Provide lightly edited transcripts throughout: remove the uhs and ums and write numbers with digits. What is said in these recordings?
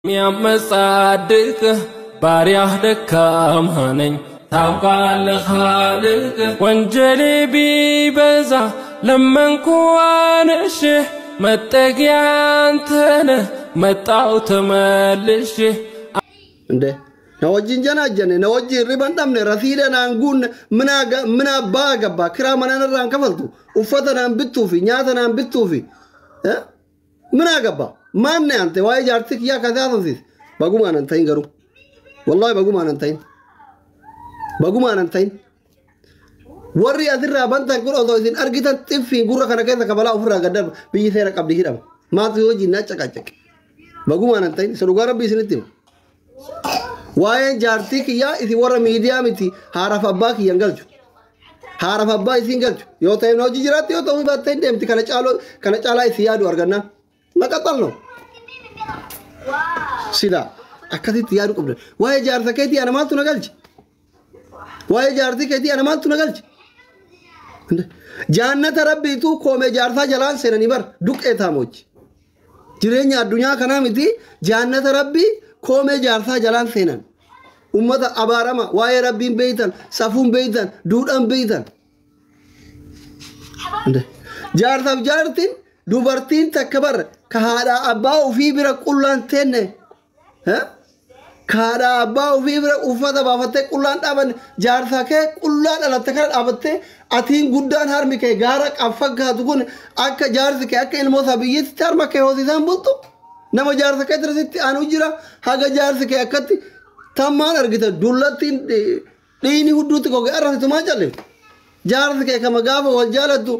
የሚያመጻድቅህ ባሪያህ ደካማ ነኝ ታውቃለህ ኻልቅ ወንጀሌ ቢበዛ ለመንኩ አንሼ መጠጊያ አንተ ነህ መጣው ተመልሼ። እንደ na wajjin janaajjane na wajjin riban dhabne rasiida naan guunne mina abbaa gabba kiraa mana narraan kafaltu uffata naan bittuufi nyaata naan bittuufi mina gabba maanne ante waa'ee jaartii kiyyaa kasee haasofsiise bagumaan an ta'in garuu wallahi bagumaan an ta'in bagumaan an ta'in warri asirraa bantan kun osoo isin argitan xiffiin gurra kana keessa kabalaa ofirraa gad darba biyyi seera qabdi hidhama maatu wajjin naa caqacaqe bagumaan an ta'in isa dhugaa rabbii isinitti hima. Waa'een jaartii kiyyaa isin warra miidiyaa miti haadhaaf abbaa kiyyan galchu. Haadhaaf abbaa isin galchu. Yoo ta'e hojii jiraatti yoo ta'u baattee hin deemti kana caaloo kana caalaa isin yaadu argannaan. Maqaxallo. Sila akkasitti yaadu qabda. Waa'ee jaarsa keetii ana maaltu na galche? Waa'ee jaartii keetii ana maaltu na galche? Jaannata rabbiitu koomee jaarsaa jalaan seenanii bar duqqee taamochi. Jireenya addunyaa kanaa miti jaannata rabbii koomee jaarsaa jalaan seenan. Ummata abaarama waa'ee rabbiin beeytan safuun beeytan duudhaan beeytan. Jaarsaaf jaartiin dubartiin takka bar ka haadhaa abbaa ofii bira qullaan teenne. Ka haadhaa abbaa ofii bira uffata baafattee qullaan dhaabanne jaarsaa kee qullaa dhalatte kana dhaabattee atiin guddaan harmi kee gaara qaffakkaatu kun akka jaarsi kee akka ilmoo isaa biyyatti harma kee hoosisaan bultu. Nama jaarsa kee tirasitti aanu jira haga jaarsi kee akkatti tammaan argita dullattiin dhiini hudduutti goge arrasitu maan calliftu. Jaarsi kee kama gaafa wal jaalattu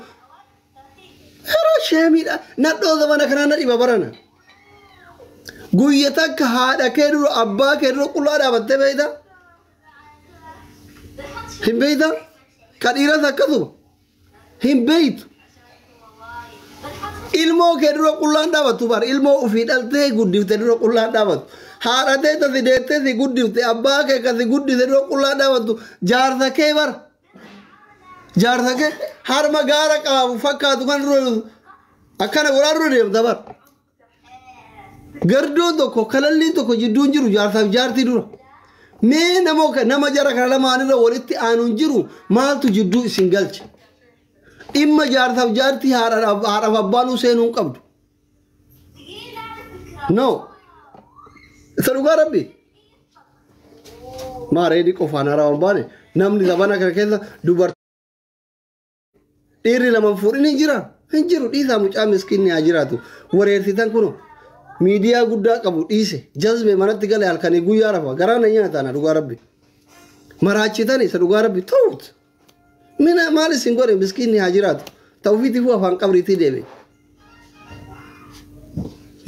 yeroo sheemiidha nadhoo zamana kanaa na dhiba barana. Guyya takka haadha kee dura abbaa kee dura qullaa dhaabattee beeyta? Hin beeyta? Ka dhiiras akkasuma hin beeytu. Ilmoo kee dura qullaan dhaabattu bar ilmoo ofii dhaltee guddifte dura qullaan dhaabattu. Haadha tee tasi deettee si guddifte abbaa kee kasi guddise dura qullaan dhaabattu jaarsa kee bar. Jaarsa kee harma gaara qabu fakkaatu kan dura akkana godhaa dura deemta bar. Gardoon tokko kalalliin tokko jidduun jiru jaarsaaf jaartii dura. Mee nama jara kana lamaanirra walitti aanuun jiru maaltu jidduu isin galche? Dhimma jaarsaaf jaartii haadhaaf abbaan seenuu hin qabdu. No. Isa dhugaa rabbi. Maareedii qofaan haaraa waan baane namni zabana kana keessa dubartii dhiirri lama fuudhin hin jira. Hin jiru dhiisaa mucaa miskiinni haa jiraatu. Wareersitan kunoo miidiyaa guddaa qabu dhiise jazbe manatti gale halkanii guyyaa rafa garaa na nyaataana dhugaa rabbi. Maraachitan isa dhugaa rabbi ta'uut. Mina maal isin godhe miskiinni haa jiraatu. Ta'uufiitiifuu afaan qabriitii deeme.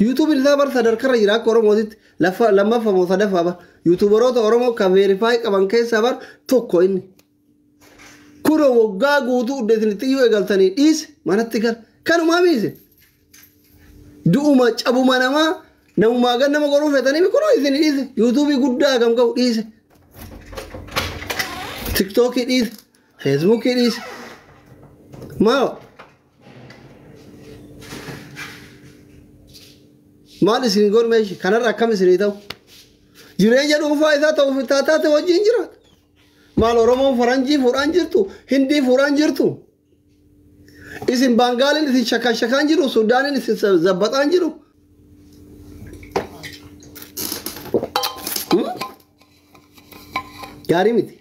Yuutuubiin isaa bar sadarkarra jira akka Oromootitti lammaffaa moo sadaffaa bar yuutuubaroota Oromoo kan veerifaayii qaban keessaa bar tokko inni. Kunoo waggaa guutuu uddeesinitti iyyuu eegaltanii dhiise manatti gala. Kanumaa miise. Du'uma cabuma namaa namumaa gad nama godhuu feetanii kunoo isin dhiise. Yuutuubii guddaa kam qabu dhiise. Tiktookii dhiise. Feesbuukii dhiise. Maal? Maal isin godhu meeshi? Kanarra akkam isinii ta'u? Jireenya dhuunfaa isaa ta'uuf taataate wajjin jiraata. Maal Oromoon faranjii fuudhaan jirtu? Hindii fuudhaan jirtu? Isin Baangaaliin isin shakashakaan jiru? Sudaaniin isin zabbaxaan jiru? Gaarii miti.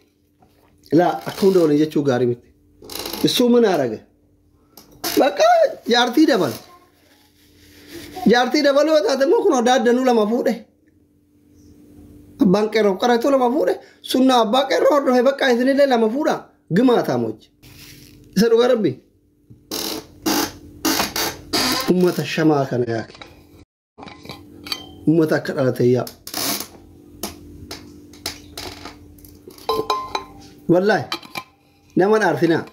Laa akka hunda waliin jechuu gaarii miti. Isuu mana arage. Bakka jaartii dabala. Jaartii dabaluu yoo taate immoo kun daaddanuu lama fuudhe. Abbaan qeerroo qaratu lama fuudhe. Sunnaa abbaa qeerroo hordofe bakka isinillee lama fuudha. Gimaa taamochi. Isa dhugaa rabbi. Ummata shamaa kana yaake. Ummata akka dhalate yaa. Wallahi nama aarsinaa.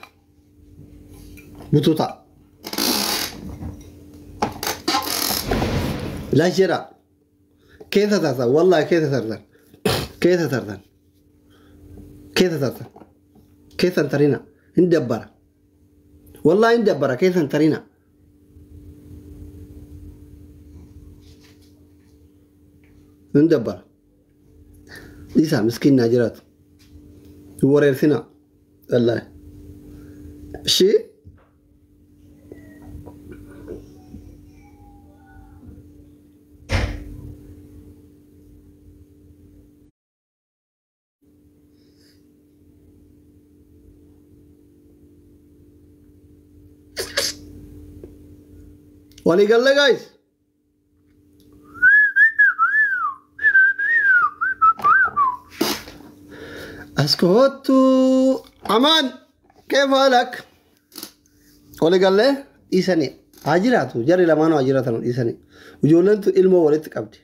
Butuuta. Laashira. Keessa tartan wallahi keessa tartan. Keessa tartan. Keessa tartan. Keessa tarina. Hin dabbara. Wallahi hin dabbara keessa tarina. Hin dabbara. Dhiisaa miskiin naa jiraatu. Hin wareersinaa. Wallaahi. Ishii. Walii galle guys. Askootu amaan كيف حالك؟ Walii galle dhiisanii haa jiraatu jarri lamaanuu haa jiraatan dhiisanii ijoolleen tun ilmoo walitti qabdi.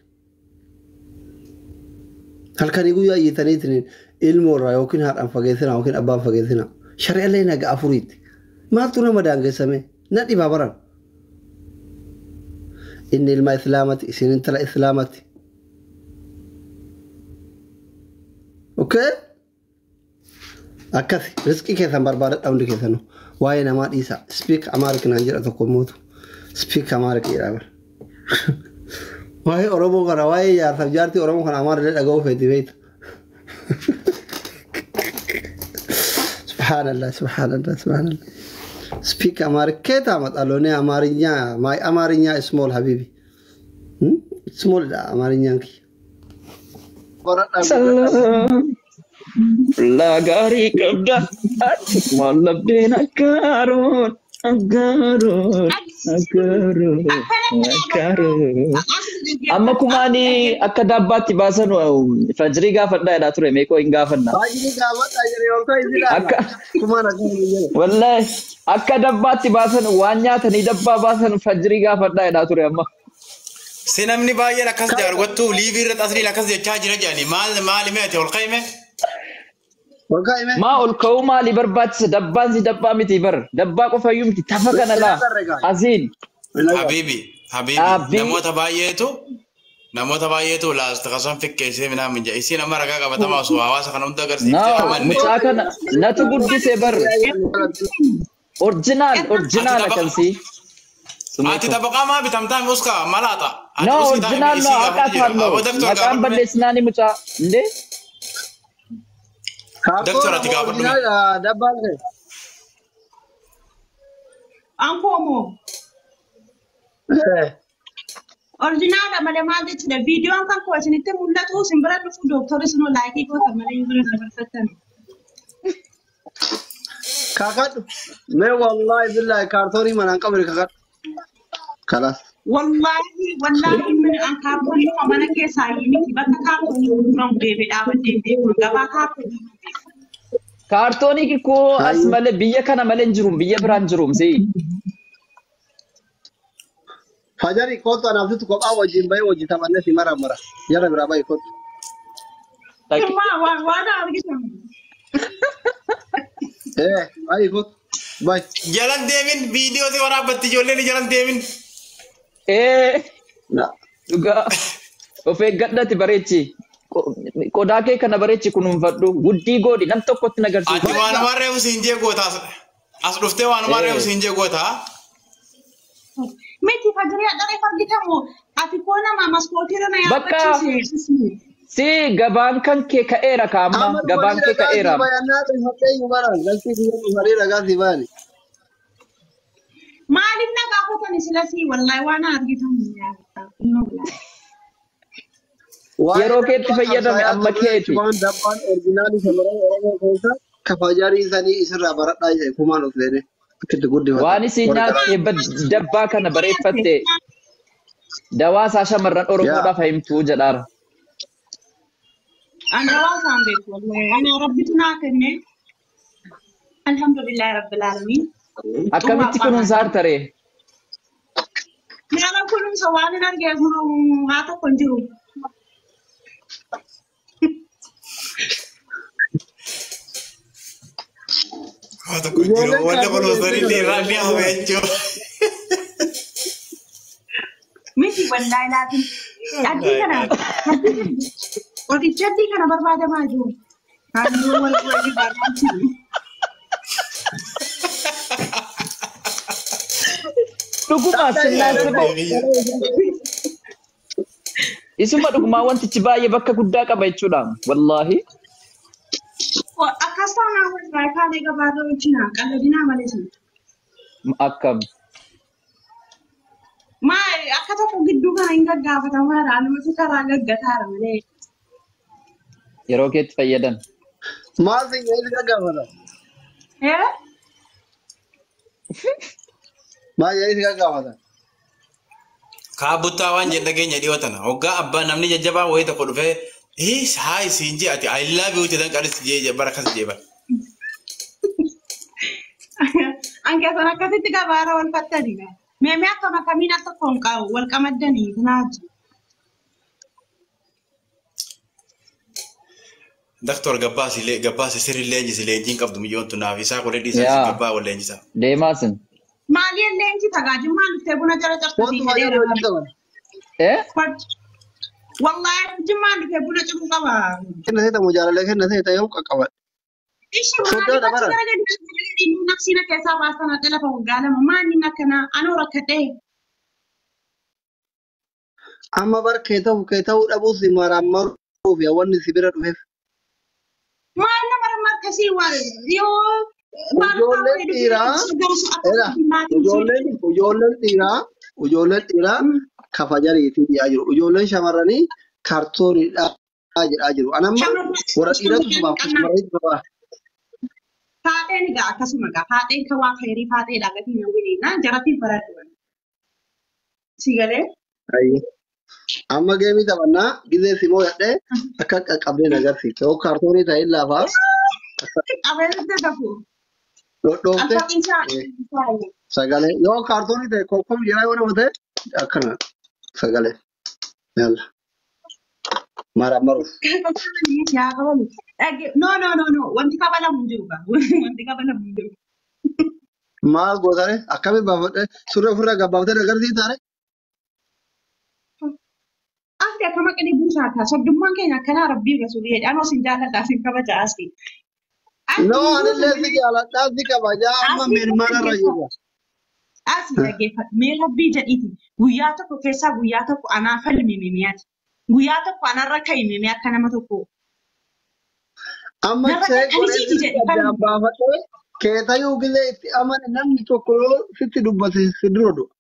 Halkanii guyyaa iyyitaniitiin ilmoo irraa yookiin haadhaan fageessinaa yookiin abbaan fageessinaa shari'allee naga afuriitti maaltu nama daangessame na dhibaa baran. Inni ilma islaamati isin intala islaamati. Okay? Akkasi riskii keessan barbaadadha hundi keessanuu waa'ee namaa dhiisa speak Amharic naan jedha tokko mootu speak Amharic jedha bara. Waa'ee Oromoo kana waa'ee jaarsaaf jaartii Oromoo kana Amaarri dhaga'uu feeti beekta. Subhaanallah subhaanallah subhaanallah. Speak Amharic ከየት አመጣለሁ እኔ አማርኛ my አማርኛ small ሀቢቢ small አማርኛ እንኪ Salam. Lagari qabda ati mallabbeen akkaaroon akkaaroon akkaaroon akkaaroon. Amma kumaani akka dabbaatti baasan fajrii gaafadhaa jedhaa ture meeqoo hin gaafanna. Fajrii gaafadhaa jedhee ol ka'e Akka kumaan akka hin jedhe. Wallahi akka dabbaatti baasan waan nyaatanii dabbaa baasan fajrii gaafadhaa jedhaa ture amma. Si namni baay'een akkas jaargottu liivii irra xasriin akkas jechaa jira jedhani maal maal hime ati ol ka'ime? Ol ka'ime. Maa ol ka'uu maali barbaachisa dabbaan si dabbaa miti bar dabbaa qofayyuu miti tafa kana laa asiin. Habibi habibi Dhaabbii. Namoota baay'eetu laasta kasan fikkeessee minaamin jedha isiin amma ragaa qabatamaa osoo hawaasa kana hunda agarsiiftee Naa amanne. mucaa kana natu guddise bar orjinaal orjinaala kan si. Ati tabaqaa maa bitamtaa uska malaata. Ati No uski taa'e orjinaal no isii gaafatu jira. አውቃታለሁ Aboo daktar maqaan gaafadhu mee. balleessinaani mucaa እንዴ Daktar ati gaafadhu mee. Dabbaan kee. Ankomoo orjinaala malee maal jechuudha viidiyoon kan koo isinitti mul'atu isin bira dhufu dooktorri isinoo laayikii goota malee hin bira dabarfattan. Kakadhu. Mee wallaahi billaahi kaartoonii manaan qabne kakadhu. Kalaas. Wallaahi wallaahi min an kaartoonii kuma mana keessaa miti bakka kaartoonii gurguramu deemee dhaabadhee beeku gabaa kaartoonii. Kaartoonii koo as malee biyya kana malee hin jiru biyya biraan jiru si. Fajari kootu anaaf situ kophaa wajjin bahee wajjin taphannee si mara mara. Jara biraa bahi kootu. Maa waan waan argitan. Bahi kootu. Bahi. Jalan deemin viidiyoo si waraabbatti ijoolleen jalan deemin. Ee dhugaa of eeggadhati bareechi qodaa kee kana bareechi kunuunfadhu guddii godhi nam tokkotti na Ati agarsiisa. waanuma reefu siin jee goota as dhuftee waanuma reefu siin jee goota. Miti fajirii hadharee argitamu ati koo nama maskootiirra na Bakka yaabbachiise. si gabaan kan kee ka'eera kaamma Amma gabaan dhufanii kee ragaa sii ka'eera. bayannaa dhufadhee iyyuu baraan galtii biyya dhufanii ragaa sii bayani. Maaliif na gaafatani silasii wallaahi waan argitamu. Waa'ee Yeroo keetti dabbaa fayyadame qabsaayaa amma turre keeti. kumaan dabbaan orjinaalii shamarran Oromoo keessa kafajarii sanii isirraa baradhaa jedhe kumaan of seene akka itti guddifatan. Waan isin Warri nyaatte dabbaa kana bareeffatte dawaa isaa shamarran Yaa. Oromoodhaaf himtuu jedhaara. Ani hawaasaan beeku wallaahi ani rabbitu naa kenne alhamdulillahi rabbil aalamiin. Akkamitti kunuunsa hartaree? Nyaata kunuunsa waan hin argee haa tokko hin jiru. Waa tokko hin jiru Ijoolleen wanta kaartoonii kunuunsanii hedduu illee irraa illee hafe jechuudha. Miti wallaahi laatiin addii kana qoricha addii kana barbaadamaa jiru. Halluu wal walii barbaachisu. Dhuguma Dhadhaa sinnaan ijoollee siboo. kaartoonii. Isuma dhugumaa wantichi baay'ee bakka guddaa qaba jechuudha. Wallaahi. Akkas taanaan wallaahi kaanee gabaarra wajjinaa qalladinaa malee sun. Akkam. Maal akka tokko gidduu kana hin gaggaafatamaa namatu karaa gaggataara malee. Yeroo keetti fayyadam. Maal si jedhee si gaggaafata? Eh? Maal jedhee si gaggaafata? Kaabuttaa waan jedhu dhageenya dhiyoo tana. Hoggaa abbaa namni jajjabaa wayii tokko dhufee hiis haay siin jee ati I love you jedhan qalis jee bara akkas jee bara. Ankeessan akkasitti gabaarra wal fattanii. Meemee akkam akkamiin akka tokkoon qabu wal qamaddanii kanaa jiru. Daktor gabbaas illee gabbaas sirri leenjisi leenjiin qabdu miyyoon naaf isaa qolee dhiisaa Yaa. gabbaa wal leenjisaa. Deemaa sin. Maali leenji tagaajummaan dhuftee buna jala Kootu cabsisii waa jedheera. jedhu waliin qaban. Eh? Wallaahi jimmaan dhufee buna cimu qaba. Kenna seeta moo jaalallee kenna seeta yoo qaqqaban. Ishi Sodaa maali bakka dabara. gara gadi nafsiina keessaa baasan adda lafa waggaa lama maanni akkanaa anoo rakkadhee. Amma bar kee ta'u kee ta'uu dhabuus maraammaruuf wanni si bira dhufeef. Maal nama markasii waan yoo Ijoolleen dhiiraa era ijoolleen ijoolleen dhiiraa ijoolleen dhiiraa kafajariitii dhiyaa jiru. Ijoolleen shamarranii kaartooniidhaa jedhaa jiru. Anamma warra dhiiratu sumaaf shamarraniitu sobaa. Faaxeen egaa akkasuma egaa faaxeen kan waa feerii faaxeedha gatii na wiliina jarattiin baradhu. Si galee? Amma geemii taphannaa gizee simoo yadhee akka qaqqabdeen agarsiisa. Yoo kaartoonii ta'e laafaa Qabeessa dafu. dhodhoofte Alfaqiinsaa. sagalee yoo kaartoonii ta'e kokkob jedhaa yoo nama ta'e akkana sagalee. Yalla. Maraammaruuf. Yaa qabamu. No no no no wanti kabalamu hin jiru gaa wanti kabalamu hin jiru. Maal gootare akkamiin baafadhe surree ofirraa gabbaaftee agarsiisaare? Asli akka maqanii buusaa kaa sobdummaan keenya akkanaa rabbii rasuulii jedhe anoo sin jaalladha sin kabaja asli. No anillee si jaaladhaa si kabajaa amma mirmana irra jira. Asli dhaggeeffadhu mee rabbii jedhiiti guyyaa tokko keessaa guyyaa tokko anaa falmi mimiyaati. Guyyaa tokko anarra ka'i mimii akka nama tokko. Amma Narra see kanisiiti jedhe godhee falmi. addaan baafadhee keetayuu gizee itti amane namni tokko yoo sitti dubbate si dura du'a.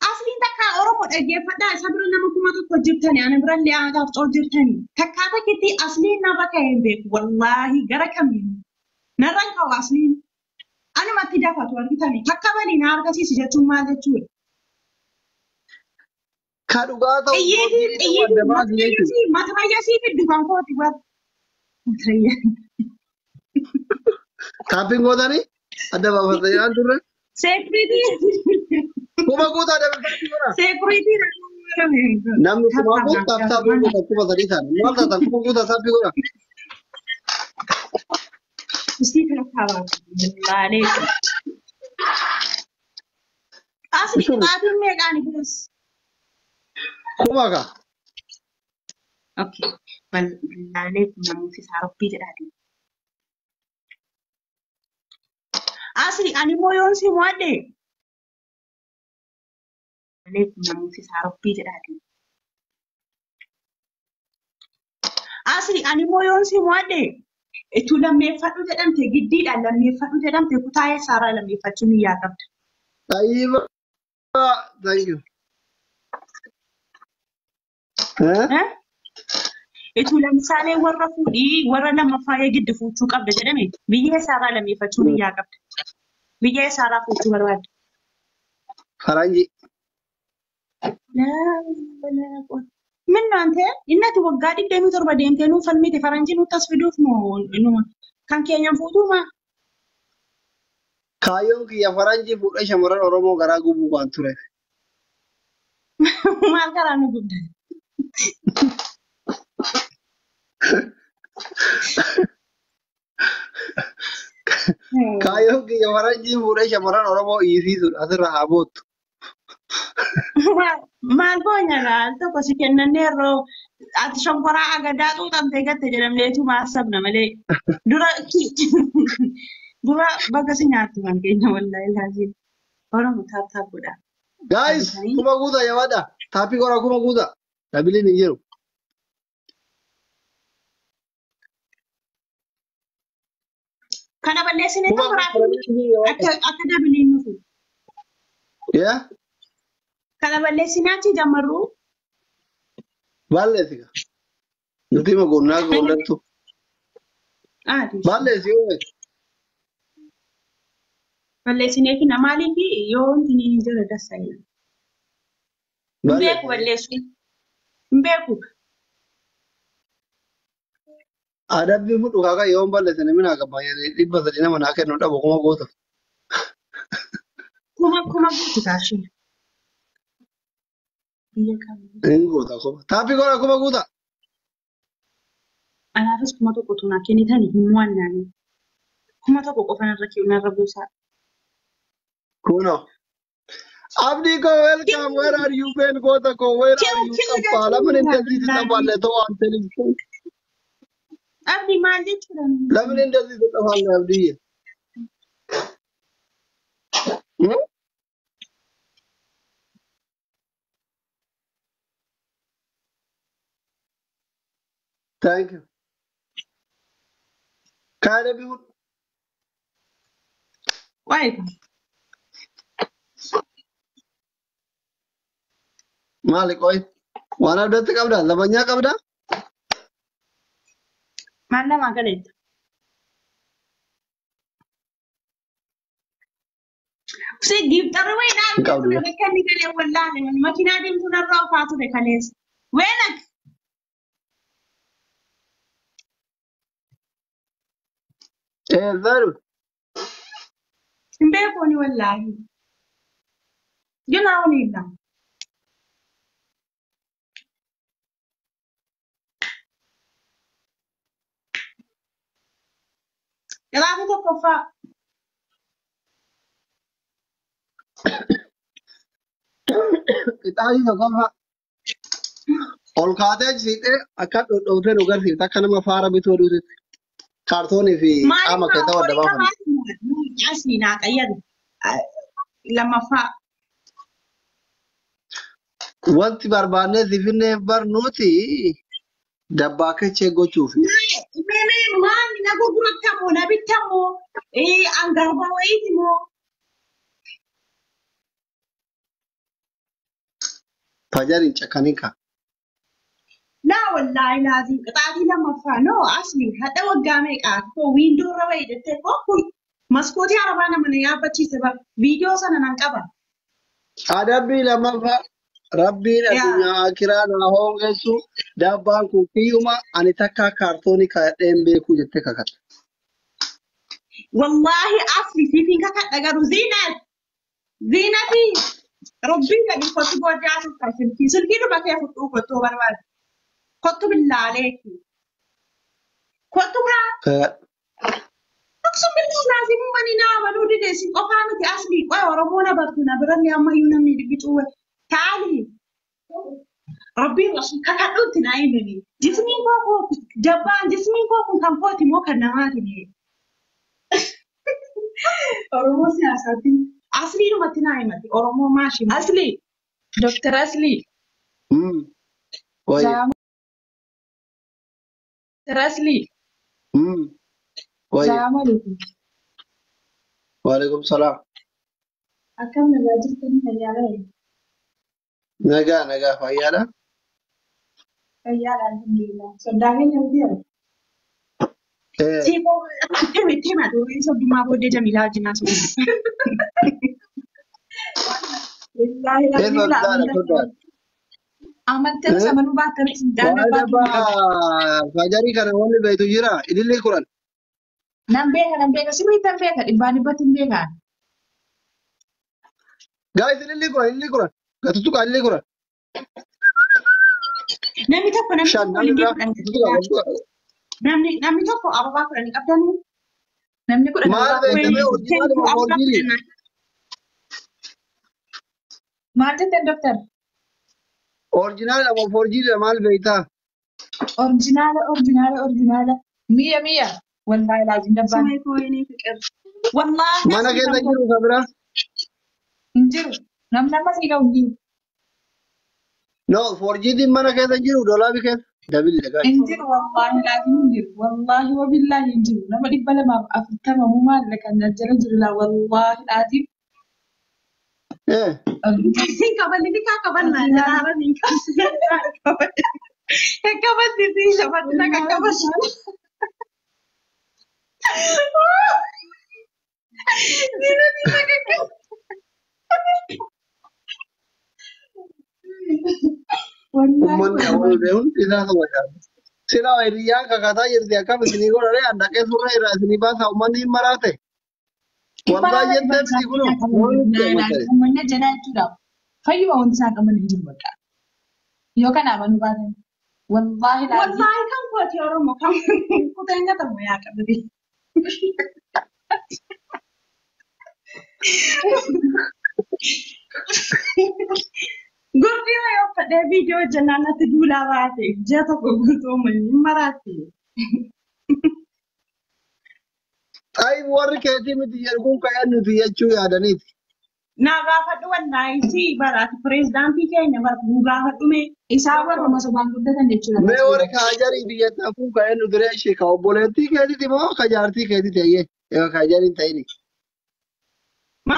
Asliin takka Oromoo dhaggeeffadhaa isa bira nama 1000 jirtani ana birallee aadaaf coo jirtani. Takkaa takkitti asliin narra ka'ee hin beeku wallaahi gara kamiin narra hin ka'u asliin. Anumatti dafatu argitani takka balii na argisiisi jechuun maal jechuudha? Ka dhugaa ta'u Xiyyiitii ta'uu xiyyiitii adda baasi jechuudha. matarayyasii matarayyasii fiddu kan kooti bar. Matarayyaa. Taappiin gootanii adda baafatanii aan turre. Seekuriitii. Kuma guutaa dabaltaatii godha. Seekuriitii. Namni kuma guutaa taap taappii godha 3000 ta'an. Maal taatan kuma guutaa taappii godha. Isii kana kabaatu. Laalee. Asli qixaatiin meeqaani kunis? Kuma ka. Okay. Laalee kun namoota isaa rabbii jedhaati. Asli ani immoo yoon si mo'adhe. Laalee kun namoota isaa rabbii jedhaati. Asli ani immoo yoon si mo'adhe. Itti lammeeffadhu jedhamte giddiidhaan lammeeffadhu jedhamte kutaa eessaarraa lammeeffachuu ni yaadabda. Tayyiba. Thank you. Eh? Itti lamsaalee warra fuudhii warra lammaffaa giddi fuuchuu qabda jedhame biyya eessaarraa lammeeffachuu ni yaadabda. Biyya eessaarraa fuuchuu barbaadda. Faranji. Min naante innati waggaa 27 deemtee nuu falmite faranjii nutti as fiduuf moo kan keenyan fuutuu maa? Kaayyoon kiyya faranjii fuudhee shamarran Oromoo garaa gubuu waan tureef. Maal karaa nu gubda? Kaayyoon kiyya faranjii fuudhee shamarran Oromoo hiisiisuudha. Asirra haa boottu. Maal boonya laal tokko si kennannee yeroo ati shonkoraa agadaa xuuxamtee gatte jedhamneetu maasabna malee dura dura bakka si nyaattu kan keenya wallaahi laazim Oromoo taap taap godha. Guys, kuma guutaa jabaadha. Taappii godhaa kuma guutaa. Dabiliin hin jiru. Kana balleessinee Kuma kan biraa akka dabiliin nufu. Yaa Kana balleessinee achi jammarru. Balleessi ka. Nuti hima goonnaa goondattu. Balleessi yoo Balleessinee fi maaliif yoo wanti ni jira dassaa'e. Hin beeku balleessuu. Hin beeku. Adabbii fudhu kaakaa yoo hin balleessine mina akka baay'ee 300 nama naa kennu dhabu kuma goota. Kuma guutu taashee. Biyya kamii. Hin goota kuma. Taappii godhaa kuma guuta. Anaafis 1000 naa kennitani hin mo'annaani. 1000 qofa narra narra buusaa. Kuno. Abdii ko welcome. Where are you been goota ko where are you qabbaa ለምን እንደዚህ ትጠፋለህ? ተው አንተ ልጅ Abdii maal jechuudha? ለምን እንደዚህ ትጠፋለህ አብዲዬ? Thank you. Kaayida bihu Waayee. Maali qoy? Waan addatti qabdaa? Labanyaa qabdaa? Maal namaa galeetta? Si giiftarri wayii Hin naan qabdu. ture bakka inni galee wallaale makiinaa deemtuu narraa oofaa ture kaleessa. Weenak Zaru. hin beekuuni wallaahi. Ginaa wani illa. Galaafii tokkoffaa. Qixaanii tokkoffaa. Ol kaatee siixee akka dhodhooftee nu garsiifte akka nama faara bituu aduutitti. Kaartoonii fi qaama Maaliif kee ta'uu adda horii baafame. qabaatu asii naa qayyadu. Lammaffaa. Wanti barbaannee sifinneef barnuuti dabbaa kechee gochuufi. Mee maali na gurgurattamoo na bittamoo an garba wayiiti moo Fajar hin cakkanin ka. Laa wallaahi laazim qixaatii lammaffaa noo asli hadha waggaa meeqaa koo wiindoo irra wayii jettee koo kun maskootii arabaa nama na yaabbachiise bar viidiyoo sana nan qaba. Adabbii lammaffaa rabbiin addunyaa akiraa naa hoongessu dabbaan kun kiyyuma ani takka kaartoonii kaa'adheen beekuu jettee kakatte. Wallaahi asli siifin kakadha garuu ziinat ziinati rabbiin gadi kottu booddee asirra silkii silkii dhuma kee fudhuu kottuu barbaade kottu billaaleeki kottu kaa Aksum billah laazim mani naa amanuu dide si qofaa miti asli qoy Oromoo na bartu na biranni ammayyuu namni dhibbituu taali rabbiin rasul kakadhuutti naa himani jismiin koo koo jabbaan jismiin koo kun kan kooti moo kan namaati mee Oromoo siyaasaatti asliidhumatti naa himati Oromoo maashii Asli, Dr. Asli, Wayi. Dr. Asli, Wayi. Salaamu alaikum. Waalaikum salaam. Akkam nagaa jirtanii fayyaadha? Nagaa nagaa fayyaadha. Fayyaadha alhamdulillah. Soddaa keenya miti yaa? Siifoo hime hima durii soddumaa booddee Jamiilaa wajjin haasofna. Wallaahi Ee alhamdulillah soddaadha soddaadha. amantaan amanuu baatanis Waa'ee daandii dabbaa fajarii kana wanni beektu jira ilillee kuran. Nan beeka nan beeka sirriitti beeka dhibbaan dhibbatti hin beeka. Gaayis ilillee kuran ilillee kuran. Gatutu kaa ilillee kuran. Namni tokko namni Shan tokko namni ilillee biraa. kudhan Gatutu kaa gatutu kaa. namni tokko ababaa kudhanii qabdanii Namni kudhan Maal ababaa beekta kudhan mee orjinaali moo ababaa foorjirii? kudhan Maal jettan doktar? Orjinaali moo foorjirii maal beektaa? Orjinaala orjinaala orjinaala mi'a mi'a wallaahi laazim dabbaan Sumee koo inni fiqir. Wallaahi Mana asli keessa kan jiru ka biraa. hin jiru. Namni amma sii ga'u hin jiru. No, forjiitiin mana keessa hin jiru dolaabi keessa. Dabili dhagaa. Hin jiru wallaahi laatiin hin jiru. Wallaahi wabillaahi hin jiru. Nama 240 maal kan jala jiru laa wallaahi laatiin. Eh. Kaballi ni kaa kaballaa jalaara ni kaballi. Kaballi si lafatti na kakkabashi. Nina ni na kakkabashi. Uummanni awwaal hundi isaa sama jaallatu. Silaa hiriyyaan kakataa jirti akkam isinii godhare handaqee surra irraa isinii baasa uummanni hin maraate. Waldaa jettee miti kunoo. Uummanni jalaa jechuudha. Fayyuma wanti isaan qaban hin jiru bakka. Yoo kana amanuu baatan. Wallaahi laatiin. Wallaahi kan kooti Oromoo kan kuteen gatamu yaa qabdi. Gurri yoo uffadhee viidiyoo hojjannaan natti duulaa baate ji'a tokko guutuu uummanni hin maraate. Xaayib warri keetii miti jedhu kun ka'ee nuti jechuu yaadaniiti. Naa gaafadhu wallaahi si baraati pireezidaantii keenya bara nu gaafadhu mee. Isaan warra sobaan guddatan jechuudha. Mee warri kaajarii biyyattaa kun ka'ee nuti reeshee ka obboleettii keetiiti moo ka jaartii keetiiti ayyee egaa kaajariin ta'ini.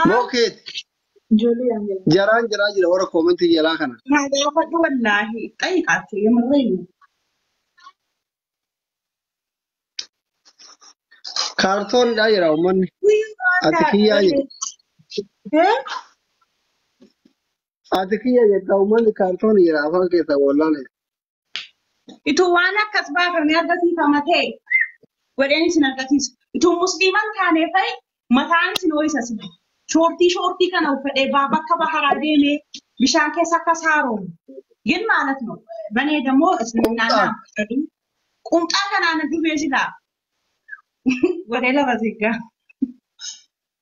Moo keeti Ijoollee yaan jedhamu. jaraan jiraa jira warra koomentii jalaa kana. Naa gaafadhu wallaahi xayiqaachuu yamarreeyu. Kaartoonidhaa jira uummanni. Ati kiyyaa jedhu. Ati kiyya jetta uummanni kaartoonii jira afaan keessaa wallaale. Ituu waan akkas baafamee argisiifama ta'e godheen isin argisiisu. Ituu musliiman taanee fa'i mataan isin ho'isa sila. Shoortii shoortii kana uffadhee bakka baharaa deemee bishaan keessa akka saaromu. ግን ማለት ነው በእኔ ደግሞ እስልምናና ቁምጣ kanaan dhufee jira godhee lafa siggaa.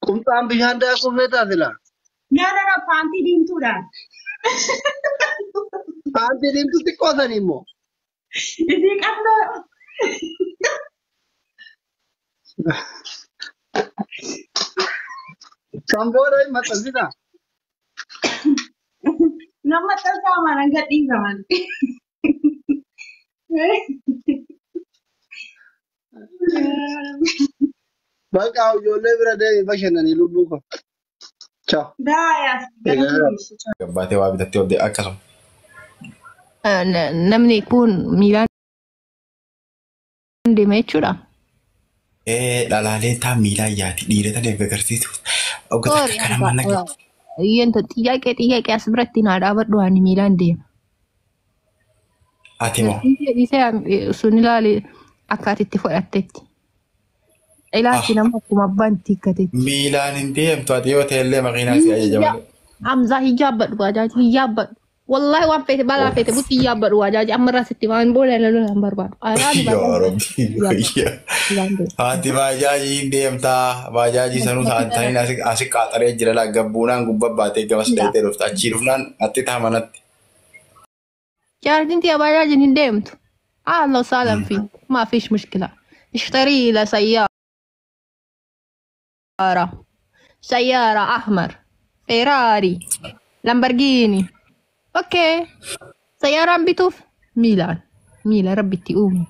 Qumxaan bishaan daakuu feetaa sila. Nyaata paantii diimtuudhaan. Paantii diimtuu xiqqoo sanii immoo. Isii qabdoo. San booda hin maxxansitaa. Nama maxxansaa maalaan gadhiifaman. Bakka ijoollee bira deemi bashannanii lubbuu koo. Ciao. Daayaas. Gabbaatee waa bitattee ooltee akkasuma. Namni kun miilaan deema jechuudha. Dhalaalee taa miilaan yaati dhiira tan erga agarsiisu. Oga takka kana mana Yenta ጥያቄ ጥያቄ asirratti naa dhaabadhu ani miilaan deema. Ati moo? Dhiisee sun ilaali akka ati itti fudhattetti. Ilaalchi nama akkuma abbaan itti hiikkatetti. Miilaan hin deemtu ati yoo ta'e illee makiinaa si ajaja malee. Hamzaa hin yaabbadhu baajaaji hin yaabbadhu. Wallahi waan feete balaa feete butti hin yaabbadhu baajaaji amma irraa sitti waan booda lola hin barbaadu. Araani Yaa Rabbi. Ati baajaajii hin deemtaa baajaajii sanuu ta'anii asi qaaxaree jira laa gabbuunaan gubbaa baatee gamas dheetee dhufta achii dhufnaan atti taa manatti. Jaartiin tiya baajaajiin hin deemtu. أهلا وسهلا فيك ما فيش مشكلة اشتري لها سيارة سيارة أحمر فيراري لامبرجيني أوكي سيارة عم بتوف ميلان ميلان ربي تقومي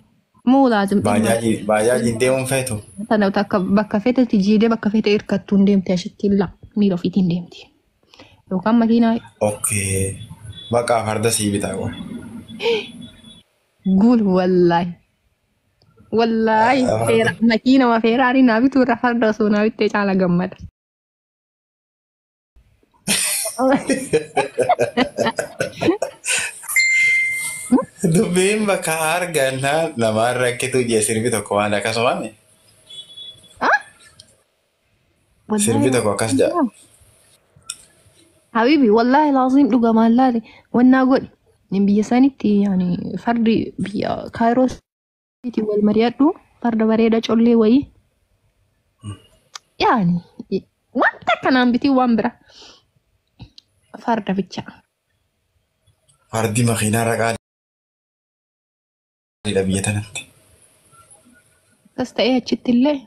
مو لازم Baajaajii baajaajiin deemuun feetu. أنا وتاكا بكا فيتا تجي دي بكا فيتا إركتون ديمتي عشان لا ميلو فيتين ديمتي لو كان ماكينة Okay. Bakka farda sii bitaa qofa. قول والله والله ماكينة ما فيراري نابت ورا فرد سونا بتيج على جمد Dubbiin bakka argannaa namaan rakkitu jee sirbi tokko waan akkasumaan sirbi tokko akkas jedha. حبيبي والله العظيم dhuga maallaale wannaa godhi biyya sanitti yani fardi biyya kaayiroo siiti wal mari'adhu farda bareeda collee wayii yani wanta kanaan bitii waan bira farda bicha Fardi makiinaa irra qaaliidha biyya tanatti. Akkas ta'ee achitti illee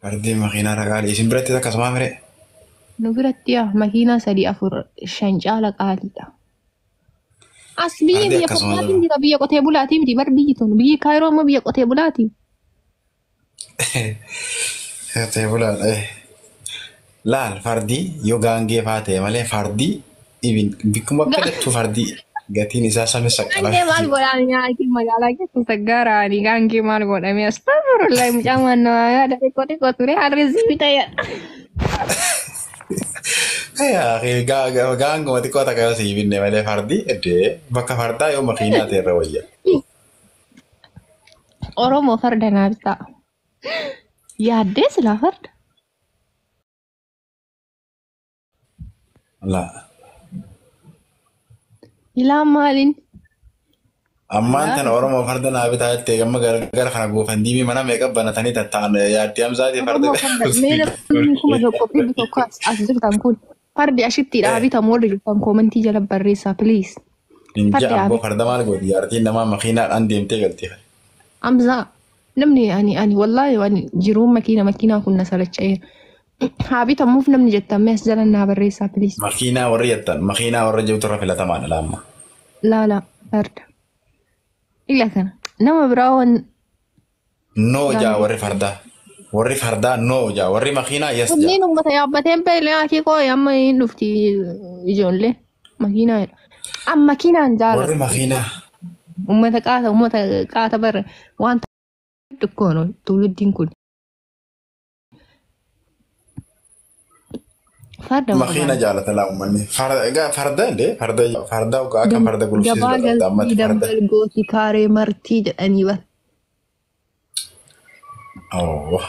Fardi makiinaa irra qaalii isin biratti akkasumaa miree? Nu biratti yaa makiinaa 3 4 5 caala qaaliidha. As biyyi Fardi biyya akkasuma fardaatiin jira. jira biyya qotee bulaatii miti bar biyyi tun biyyi Kaayiroo immoo biyya qotee bulaati. Qotee bulaan laal fardi yoo gaangee faa ta'e malee fardi ibin bikkuma akka jettu fardi gatiin isaa sami Gaangee maal saqqalame. godhaan nyaati magaalaa keessa saggaaraani gaangee maal godhame astagfirullah mucaan waan nama yaada xiqqoo xiqqoo ture harreessi bitayya. Gaanguma xiqqoo takka yoo sii binne malee fardi eddee bakka fardaa yoo makiinaa ta'e irra wayya. Oromoo farda naa bitaa. Yaaddee silaa farda. Laa. Ilaa maaliin? Ammaan tana Oromoo farda naa bitaa jettee gamma gara kana goofan diimii mana meeqa banatanii tatta'an yaaddi hamzaatii farda Oromoo farda mee namni 1100 as jirtan kun fardi ashitti dhaabitamu warri jirtan koomentii jala barreessaa please. Inja Fardi abboo dhaabi. farda maal gooti jaartiin namaa makiinaadhaan deemtee galti. Amzaa namni ani wallaahi ani jiruun makiinaa kun na salacha'eera. Haa bitamuuf namni jettan mee as jala naa barreessaa please. Makiinaa warri jettan makiinaa warra jirtu irra filatamaadha laamma. Laala farda. Ila kana nama biraa waan Noo jaa warri fardaa. Warri fardaa noo jaa warri makiinaa yes jaa. Kunneen uummata yaabbateen beelee akii koo amma hin dhufti ijoollee makiinaa jedha. An makiinaan Warri jaalladha. makiinaa. Uummata qaata bara waan xiqqoon tuuluddiin kun. Farda Makiina jaalata laa uummanni. Farda illee farda farda akka farda gulufsiisu Gabaa godhata ammatti galtii farda. dambal gooti kaaree martii jedhanii bara. Oh.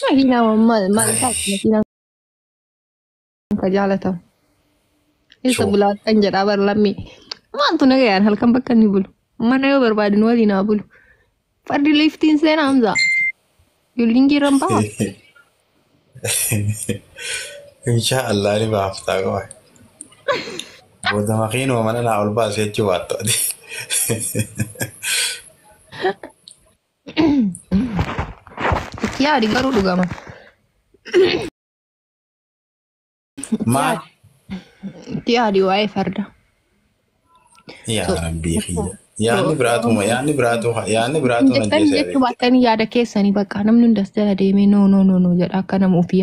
Makiinaa maal maal taati makiinaan ka jaalatamu. Isa Sure. bulaatan jedhaa bara lammii. Maaltu nagayaan halkan bakka inni bulu. Mana yoo barbaadin waliin haa bulu. Fardi liiftiin seenaa Hamzaa. Biildingii irra hin bahaa. Insha Allah ni baaftaa qaba. Booda makiinuma mana naa ol baase jechuu baattu ati. Itti yaadi garuu dhugama. Maal? Itti yaadi waa'ee farda. Yaa Rabbii kiyya. Yaanni biraatuma yaanni biraatu yaanni biraatu na Jettanii jeesee. jechuu baattanii yaada keessanii bakka namni hundas jala deemee no no no no jedha akka nama ofii